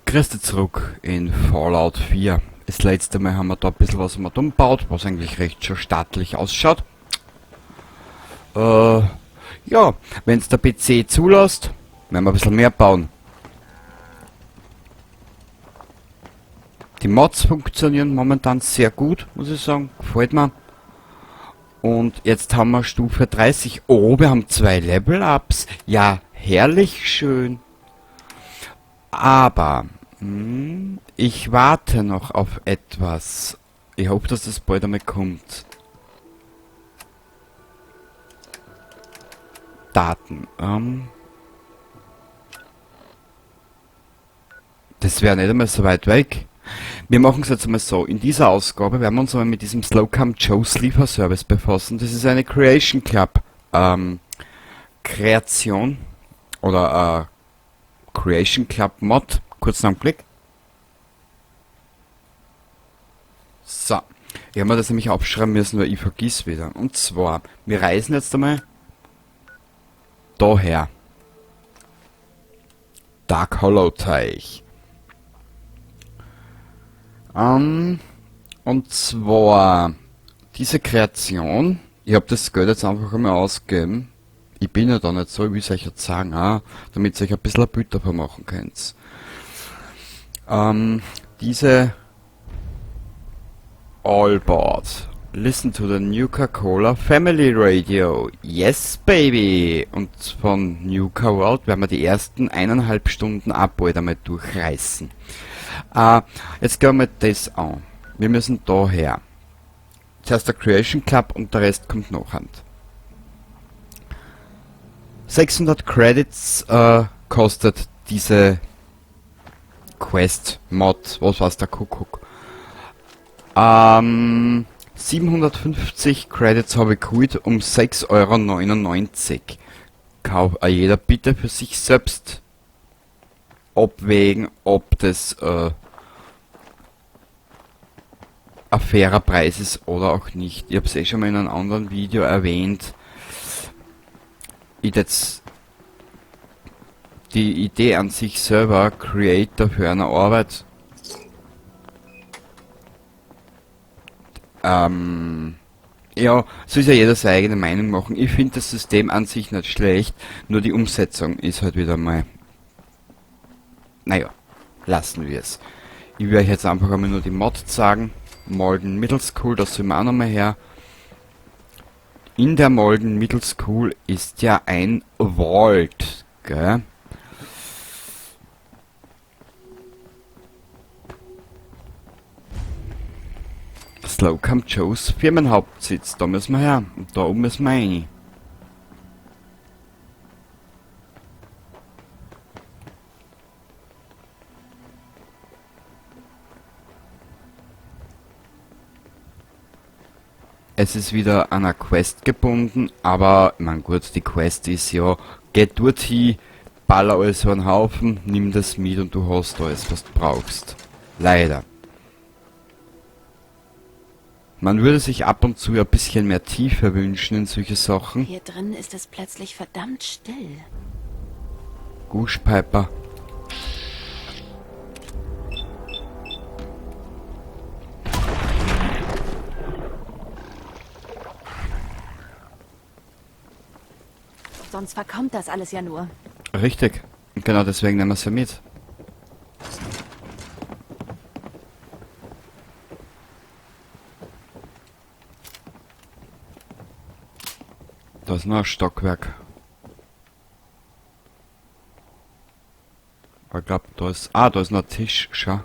Grüß dich zurück in Fallout 4. Das letzte Mal haben wir da ein bisschen was umgebaut, was eigentlich recht schon stattlich ausschaut. Ja, wenn's der PC zulässt, werden wir ein bisschen mehr bauen. Die Mods funktionieren momentan sehr gut, muss ich sagen. Gefällt mir. Und jetzt haben wir Stufe 30. Oh, wir haben 2 Level-Ups. Ja, herrlich schön. Aber ich warte noch auf etwas. Ich hoffe, dass das bald einmal kommt. Daten. Das wäre nicht einmal so weit weg. Wir machen es jetzt einmal so. In dieser Ausgabe werden wir uns einmal mit diesem Slocum Joe's Lieferservice befassen. Das ist eine Creation Club Kreation oder Creation Club Mod. Kurzen Augenblick. So. Ich hab mir das nämlich aufschreiben müssen, weil ich vergiss wieder. Und zwar, wir reisen jetzt einmal daher. Dark Hollow Teich. Und zwar diese Kreation, ich hab das Geld jetzt einfach einmal ausgegeben. Ich bin ja da nicht so, ich will's euch jetzt sagen, auch, damit ihr euch ein bisschen ein Bild davon machen könnt. Diese Allboard. Listen to the Nuka Cola Family Radio. Yes, baby! Und von Nuka World werden wir die ersten eineinhalb Stunden auch bald einmal durchreißen. Jetzt gehen wir das an. Wir müssen daher. Zuerst der Creation Club und der Rest kommt nachhand. 600 Credits kostet diese Quest, Mod, was weiß der Kuckuck. 750 Credits habe ich geholt um sechs Euro neunundneunzig. Kauf jeder bitte für sich selbst abwägen, ob das ein fairer Preis ist oder auch nicht. Ich hab's eh schon mal in einem anderen Video erwähnt. Ich jetzt die Idee an sich selber, Creator für eine Arbeit, ja, soll ja jeder seine eigene Meinung machen. Ich find das System an sich nicht schlecht, nur die Umsetzung ist halt wieder mal... Naja, lassen wir es. Ich werde euch jetzt einfach einmal nur die Mod sagen. Malden Middle School, das sind wir auch nochmal her. In der Malden Middle School ist ja ein Vault, gell? Slocum Joe's Firmenhauptsitz, da müssen wir her. Und da oben müssen wir rein. Es ist wieder an eine Quest gebunden, aber, ich mein, gut, die Quest ist ja, geh dorthin, baller alles über den Haufen, nimm das mit und du hast alles, was du brauchst. Leider. Man würde sich ab und zu ein bisschen mehr Tiefe wünschen in solche Sachen. Hier drin ist es plötzlich verdammt still. Gush Piper. Sonst verkommt das alles ja nur. Richtig. Und genau deswegen nehmen wir's ja mit. Da ist noch ein Stockwerk. Ich glaub, da ist... Ah, da ist noch ein Tisch, schau.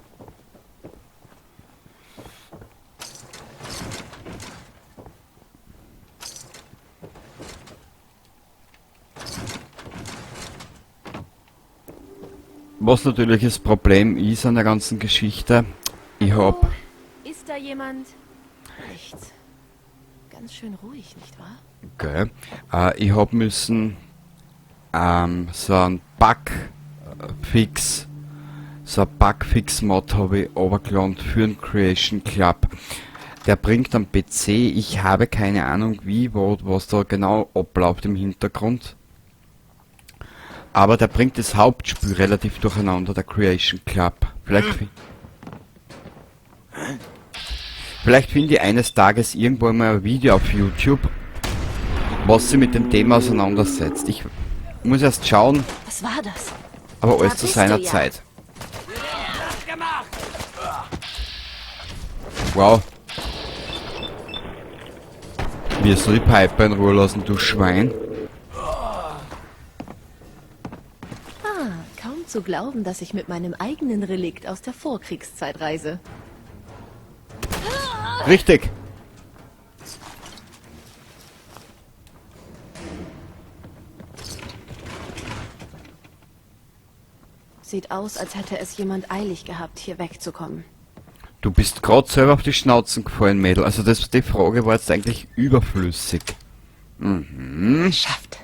Was natürlich das Problem ist an der ganzen Geschichte, ich hab... Hallo? Ist da jemand? Nichts. Ganz schön ruhig, nicht wahr? Okay. Ich hab müssen so einen Bugfix, so ein Bugfix-Mod hab ich runtergeladen für den Creation Club. Der bringt am PC, ich habe keine Ahnung wie, wo, was da genau abläuft im Hintergrund. Aber der bringt das Hauptspiel relativ durcheinander, der Creation Club. Vielleicht finde ich eines Tages irgendwo mal ein Video auf YouTube, was sich mit dem Thema auseinandersetzt. Ich muss erst schauen. Was war das? Aber alles Da zu bist seiner du ja. Zeit. Wow. Wirst du die Piper in Ruhe lassen, du Schwein? Ah, kaum zu glauben, dass ich mit meinem eigenen Relikt aus der Vorkriegszeit reise. Richtig. Sieht aus, als hätte es jemand eilig gehabt, hier wegzukommen. Du bist grad selber auf die Schnauzen gefallen, Mädel. Also die Frage war jetzt eigentlich überflüssig. Geschafft.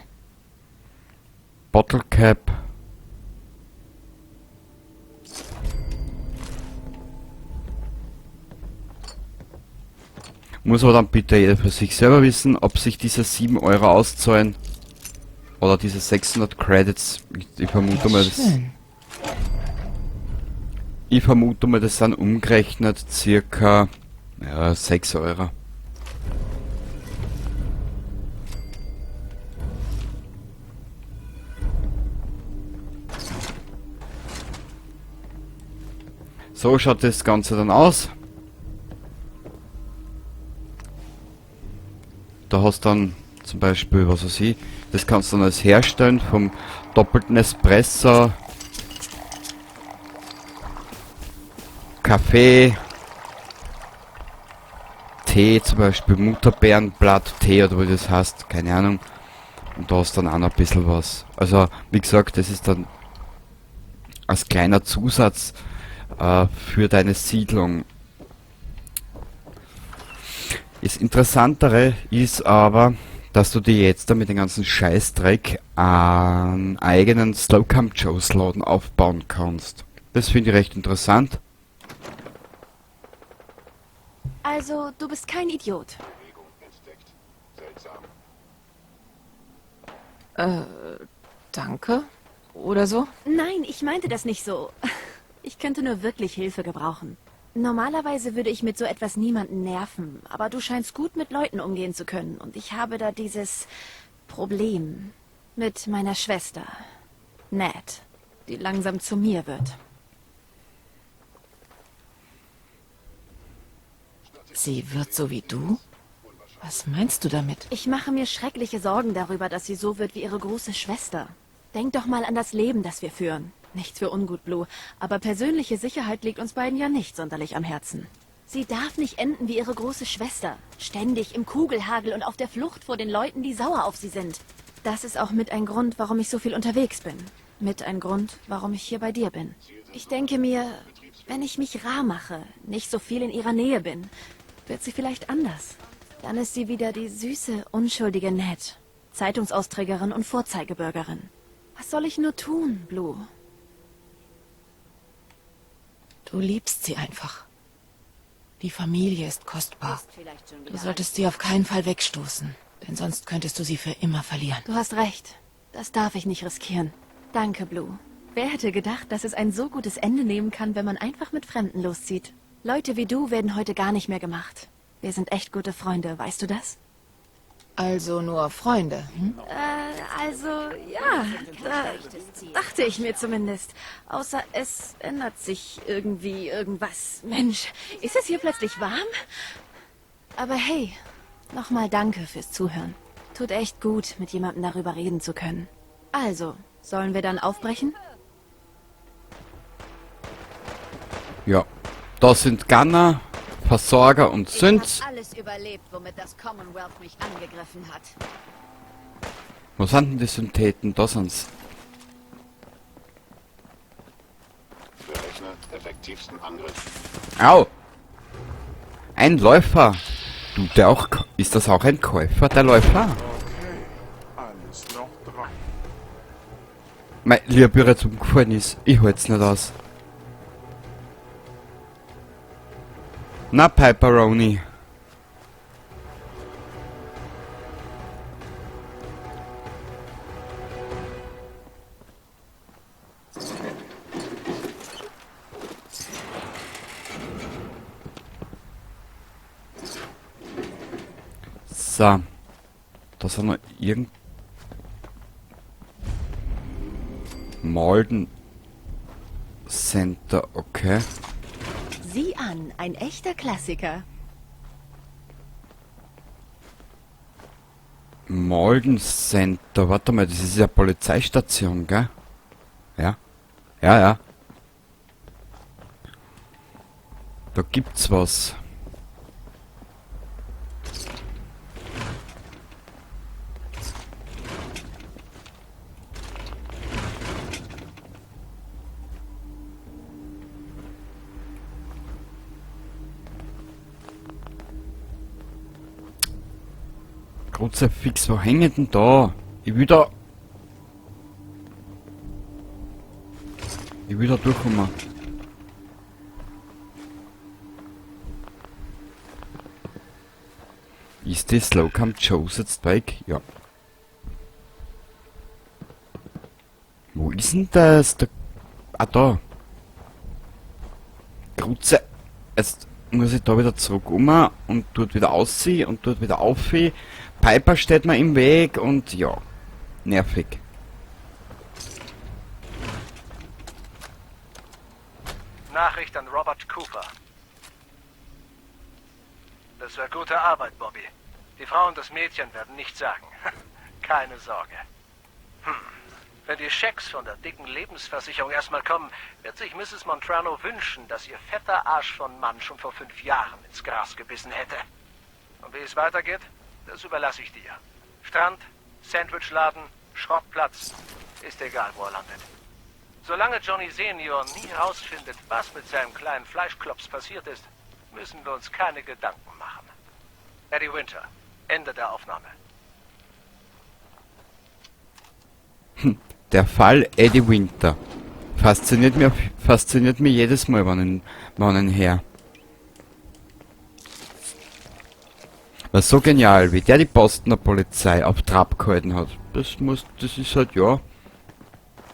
Bottle Cap. Muss aber dann bitte jeder für sich selber wissen, ob sich diese 7 Euro auszahlen oder diese 600 Credits. Ich vermute mal, das, Schön. ich vermute mal, das sind umgerechnet circa, ja, 6 Euro. So schaut das Ganze dann aus. Da hast du dann zum Beispiel, was weiß ich, das kannst du dann als herstellen vom doppelten Espresso, Kaffee, Tee zum Beispiel, Mutterbeerenblatt, Tee oder wie das heißt, keine Ahnung. Und da hast du dann auch noch ein bisschen was. Also, wie gesagt, das ist dann als kleiner Zusatz für deine Siedlung. Das Interessantere ist aber, dass du dir jetzt da mit dem ganzen Scheißdreck einen eigenen Slocum Joe's Laden aufbauen kannst. Das finde ich recht interessant. Also, du bist kein Idiot. Danke. Oder so? Nein, ich meinte das nicht so. Ich könnte nur wirklich Hilfe gebrauchen. Normalerweise würde ich mit so etwas niemanden nerven, aber du scheinst gut mit Leuten umgehen zu können und ich habe da dieses Problem mit meiner Schwester, Nat, die langsam zu mir wird. Sie wird so wie du? Was meinst du damit? Ich mache mir schreckliche Sorgen darüber, dass sie so wird wie ihre große Schwester. Denk doch mal an das Leben, das wir führen. Nichts für ungut, Blue, aber persönliche Sicherheit liegt uns beiden ja nicht sonderlich am Herzen. Sie darf nicht enden wie ihre große Schwester. Ständig im Kugelhagel und auf der Flucht vor den Leuten, die sauer auf sie sind. Das ist auch mit ein Grund, warum ich so viel unterwegs bin. Mit ein Grund, warum ich hier bei dir bin. Ich denke mir, wenn ich mich rar mache, nicht so viel in ihrer Nähe bin, wird sie vielleicht anders. Dann ist sie wieder die süße, unschuldige Nat. Zeitungsausträgerin und Vorzeigebürgerin. Was soll ich nur tun, Blue? Du liebst sie einfach. Die Familie ist kostbar. Ist vielleicht schon Du wieder solltest sie auf keinen Fall wegstoßen, denn sonst könntest du sie für immer verlieren. Du hast recht. Das darf ich nicht riskieren. Danke, Blue. Wer hätte gedacht, dass es ein so gutes Ende nehmen kann, wenn man einfach mit Fremden loszieht? Leute wie du werden heute gar nicht mehr gemacht. Wir sind echt gute Freunde, weißt du das? Also nur Freunde, hm? Also, ja, da dachte ich mir zumindest. Außer es ändert sich irgendwie irgendwas. Mensch, ist es hier plötzlich warm? Aber hey, nochmal danke fürs Zuhören. Tut echt gut, mit jemandem darüber reden zu können. Also, sollen wir dann aufbrechen? Ja, da sind Gunner, Versorger und Ich Synths. hab alles überlebt, womit das Commonwealth mich angegriffen hat. Wo sind denn die Syntheten? Da sind's. Berechne effektivsten Angriff. Au! Ein Läufer! Du, der auch ist das auch ein Käufer, der Läufer? Okay, alles noch dran. Mein lieber Bürger zum umgefallen ist, ich halt's nicht aus. Na, Piperoni. So. Da sind noch irgend... Malden Center, okay. Sieh an, ein echter Klassiker. Malden Center, warte mal, das ist ja Polizeistation, gell? Ja. Ja, ja. Da gibt's was. Kruzifix, wo hängt denn da? Ich will da... Ich will da durchkommen. Ist das Slocum Joe's jetzt weg? Ja. Wo ist denn das? Da, ah, da. Kruzze. Jetzt muss ich da wieder zurück um und dort wieder aussehen und dort wieder auf. Piper steht mir im Weg und ja, nervig. Nachricht an Robert Cooper. Das war gute Arbeit, Bobby. Die Frau und das Mädchen werden nichts sagen. Keine Sorge. Wenn die Schecks von der dicken Lebensversicherung erstmal kommen, wird sich Mrs. Montrano wünschen, dass ihr fetter Arsch von Mann schon vor 5 Jahren ins Gras gebissen hätte. Und wie es weitergeht, das überlasse ich dir. Strand, Sandwichladen, Schrottplatz, ist egal, wo er landet. Solange Johnny Senior nie rausfindet, was mit seinem kleinen Fleischklops passiert ist, müssen wir uns keine Gedanken machen. Eddie Winter, Ende der Aufnahme. Der Fall Eddie Winter fasziniert mich jedes Mal, wenn ich ihn her. War so genial, wie der die Posten der Polizei auf Trab gehalten hat. Das ist halt, ja,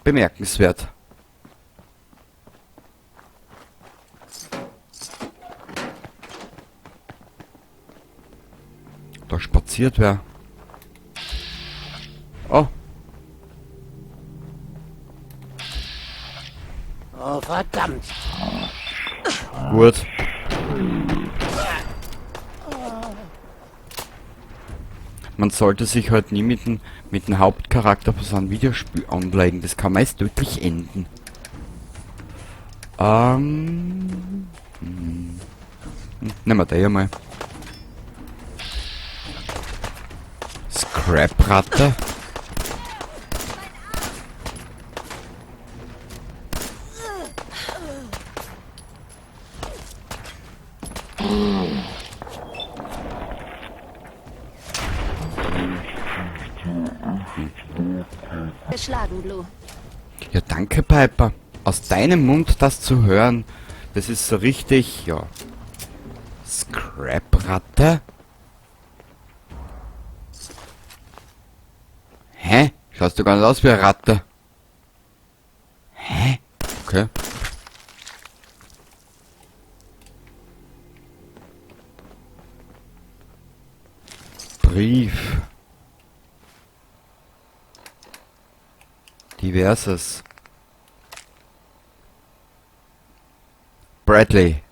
bemerkenswert. Da spaziert wer. Oh. Oh, verdammt. Gut. Man sollte sich halt nie mit dem Hauptcharakter von so einem Videospiel anlegen. Das kann meist tödlich enden. Nehmen wir den ja mal. Scrap-Ratte. Geschlagen, Blue. Ja, danke, Piper. Aus deinem Mund das zu hören, das ist so richtig, ja. Scrap-Ratte? Hä? Schaust du gar nicht aus wie eine Ratte? Hä? Okay. Brief. Diverses. Bradley.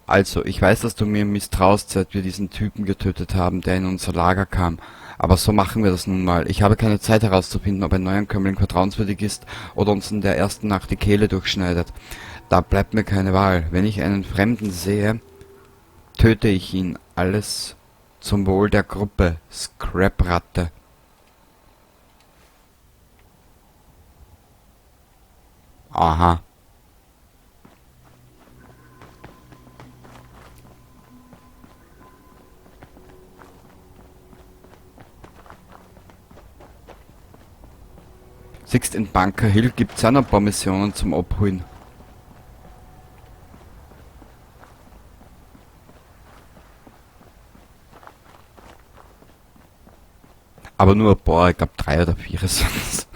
Also, ich weiß, dass du mir misstraust, seit wir diesen Typen getötet haben, der in unser Lager kam. Aber so machen wir das nun mal. Ich habe keine Zeit herauszufinden, ob ein Neuankömmling vertrauenswürdig ist oder uns in der ersten Nacht die Kehle durchschneidet. Da bleibt mir keine Wahl. Wenn ich einen Fremden sehe, töte ich ihn. Alles zum Wohl der Gruppe. Scrap-Ratte. Aha. Siehst, in Bunker Hill gibt's auch noch ein paar Missionen zum Abholen. Aber nur ein paar, ich glaub 3 oder 4 sind's.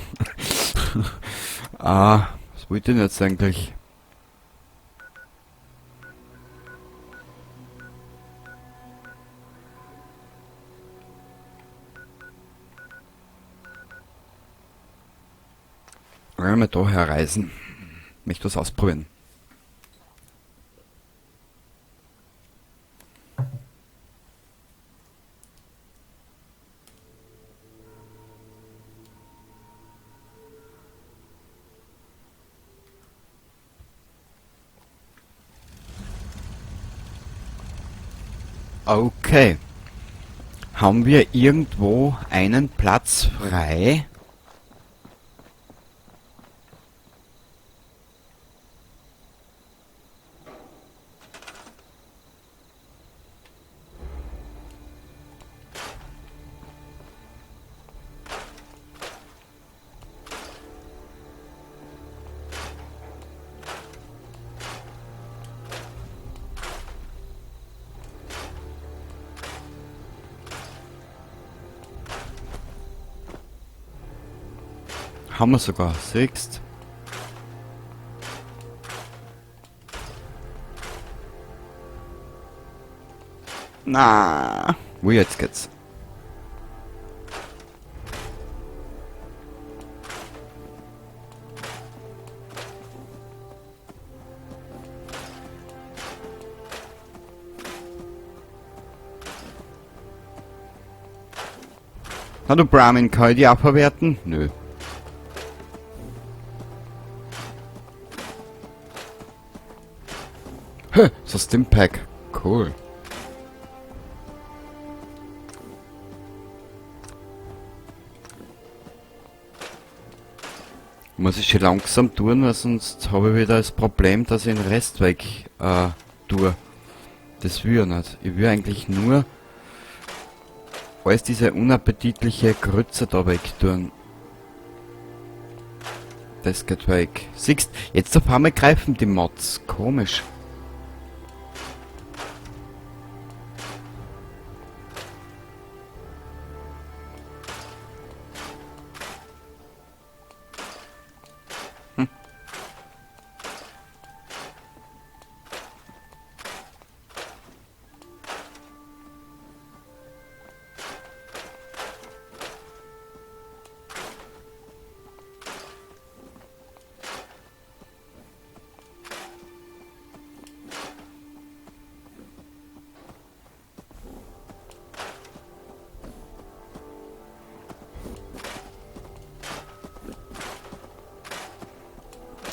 Ah, was wollte ich denn jetzt eigentlich? Wollen wir da herreisen? Möchte was ausprobieren. Okay. Haben wir irgendwo einen Platz frei? Haben wir sogar. Siehst. Na, wo jetzt geht's? Na du Brahmin, kann ich die auch verwerten? Nö. Hä, so Stimpack. Cool. Muss ich schon langsam tun, weil sonst habe ich wieder das Problem, dass ich den Rest weg tue. Das will ich nicht. Ich will eigentlich nur alles diese unappetitliche Grütze da weg tun. Das geht weg. Siehst, jetzt auf einmal greifen die Mods. Komisch.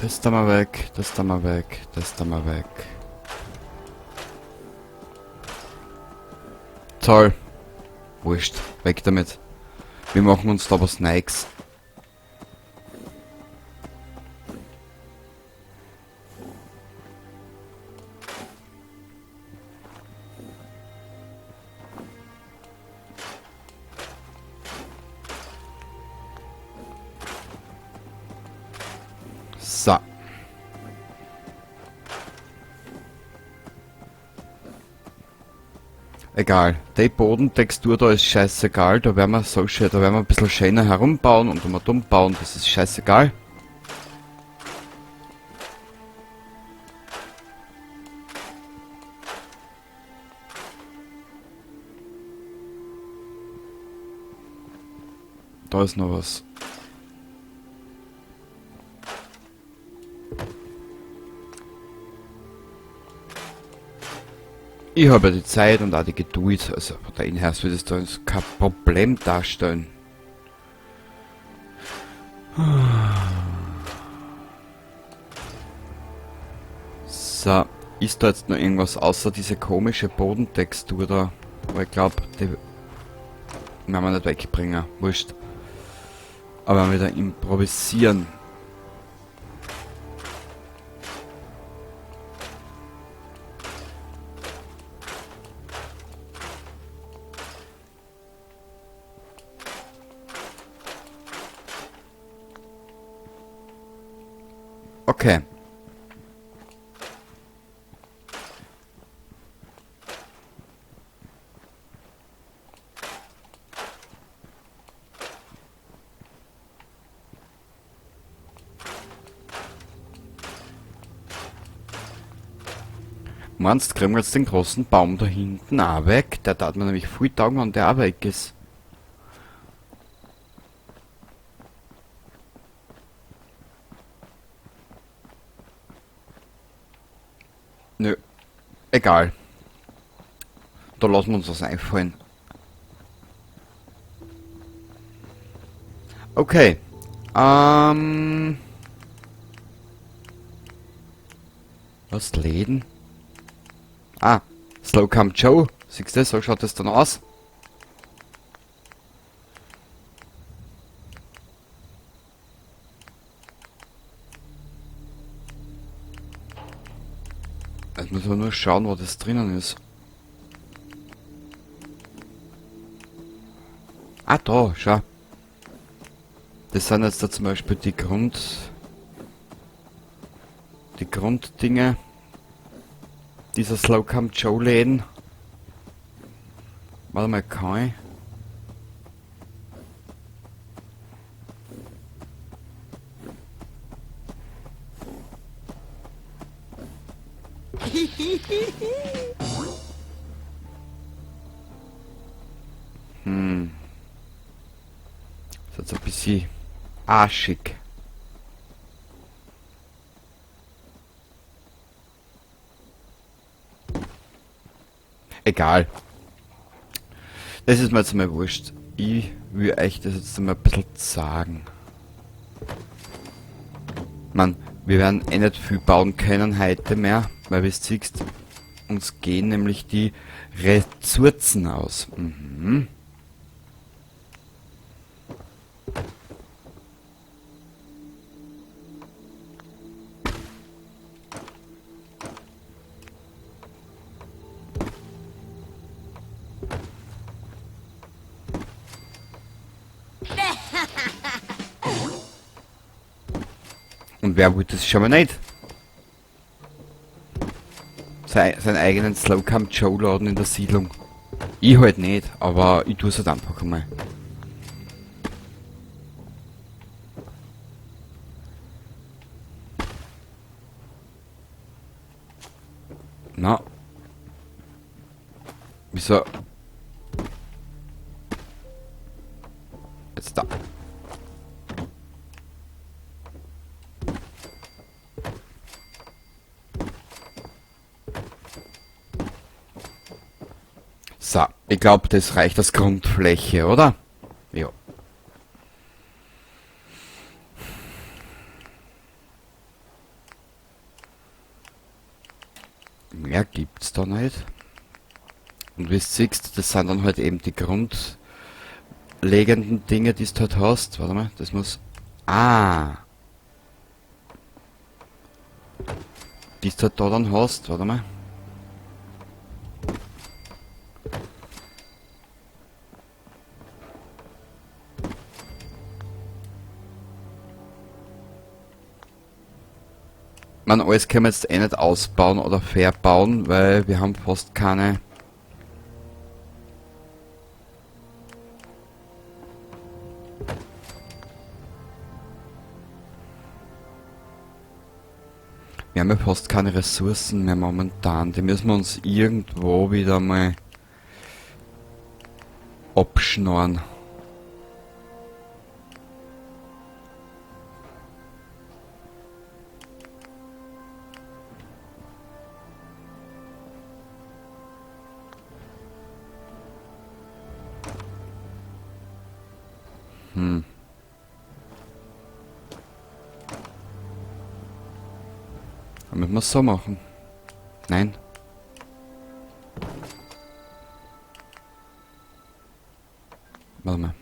Das da mal weg, das da mal weg, das da mal weg. Toll. Wurscht. Weg damit. Wir machen uns da was Nikes. So. Egal. Die Bodentextur da ist scheißegal. Da werden wir so schön, da werden wir ein bisschen schöner herumbauen und immer dumm bauen. Das ist scheißegal. Da ist noch was. Ich habe ja die Zeit und auch die Geduld, also von daher her wird es da kein Problem darstellen. So, ist da jetzt noch irgendwas außer diese komische Bodentextur da? Aber ich glaub, die werden wir nicht wegbringen. Wurscht. Aber wieder improvisieren. Okay. Meinst du, kriegen wir jetzt den großen Baum da hinten auch weg? Der tat mir nämlich viel taugen, wenn der auch weg ist. Egal. Da lassen wir uns was einfallen. Okay. Was Läden? Ah, Slocum Joe. Siehst du, so schaut das dann aus. Jetzt müssen wir nur schauen, wo das drinnen ist. Ah, da, schau. Das sind jetzt da zum Beispiel die Grunddinge dieser Slocum Joe Läden. Warte mal, kann ich? Das ist jetzt ein bisschen arschig. Egal. Das ist mir jetzt mal wurscht. Ich will euch das jetzt mal ein bisschen sagen. Man, wir werden eh nicht viel bauen können heute mehr, weil wie du siehst, uns gehen nämlich die Ressourcen aus. Und wer wollte das schon mal nicht? Seinen eigenen Slocum Joe Laden in der Siedlung. Ich halt nicht, aber ich tu's halt einfach einmal. Na. Wieso? Jetzt da. So, ich glaub, das reicht als Grundfläche, oder? Ja. Mehr gibt's da nicht. Und wie du siehst, das sind dann halt eben die grundlegenden Dinge, die du halt hast. Warte mal, das muss... Ah! Die du halt da dann hast, warte mal. Man, alles können wir jetzt eh nicht ausbauen oder verbauen, weil wir haben fast keine... Wir haben ja fast keine Ressourcen mehr momentan. Die müssen wir uns irgendwo wieder mal abschnorren. Dann müssen wir es so machen. Nein. Warte mal.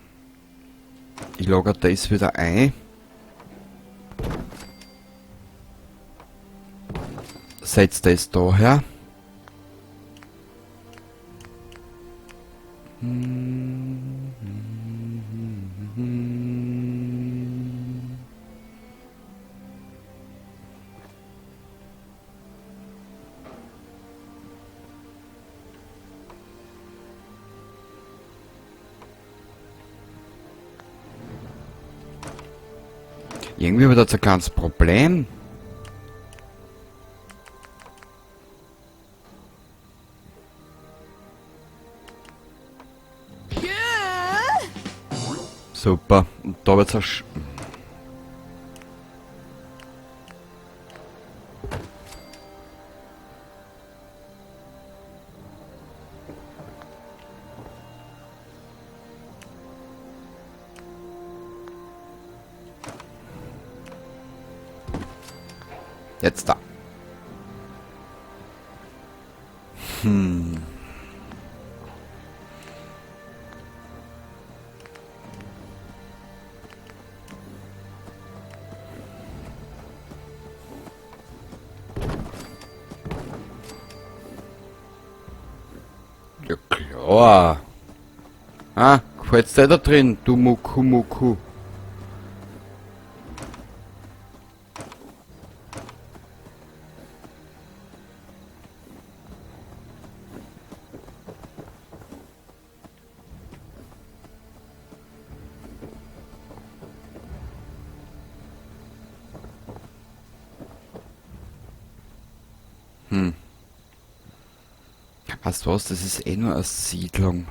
Ich logere das wieder ein. Setz das da her. Irgendwie wird das ein kleines Problem. Super. Und da wird's auch sch-, Jetzt da. Ja klar. Ah, gefällt's dir da drin, du Muku Muku. Weißt du was, das ist eh nur eine Siedlung.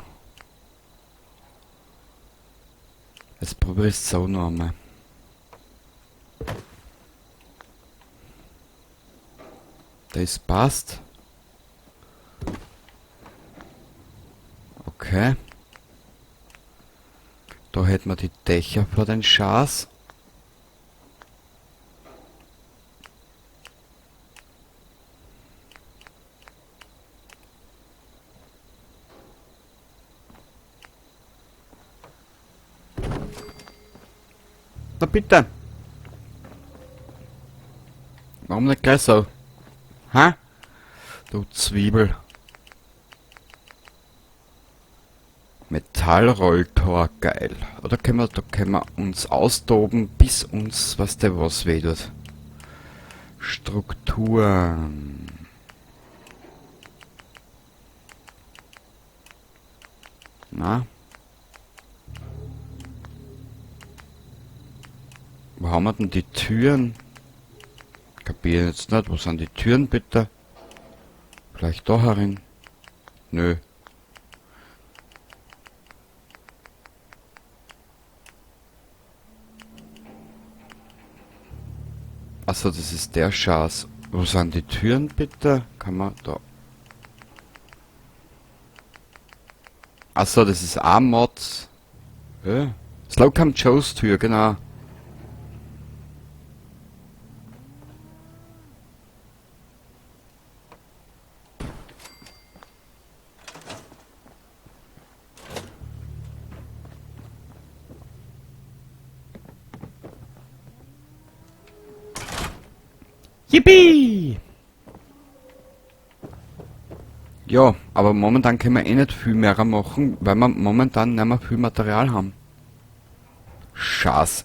Jetzt probier ich's so noch einmal. Das passt. Okay. Da hätten wir die Dächer vor den Schaß. Na bitte. Warum nicht gleich so? Ha? Du Zwiebel. Metallrolltor, geil. Oder können wir, da können wir uns austoben, bis uns was der was weh tut. Strukturen. Na? Wo haben wir denn die Türen? Kapier jetzt nicht. Wo sind die Türen bitte? Vielleicht da herin? Nö. Achso, das ist der Schatz. Wo sind die Türen bitte? Kann man da... Achso, das ist A-Mod. Ja. Slocum Joe's Tür, genau. Yippie! Ja, aber momentan können wir eh nicht viel mehr machen, weil wir momentan nicht mehr viel Material haben. Scheiß.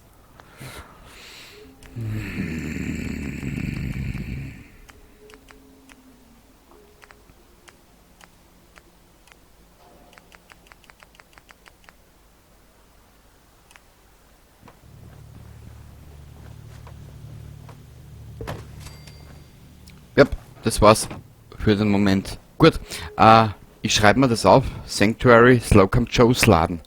Ja, das war's für den Moment. Gut, ich schreibe mir das auf. Sanctuary Slocum Joe's Laden.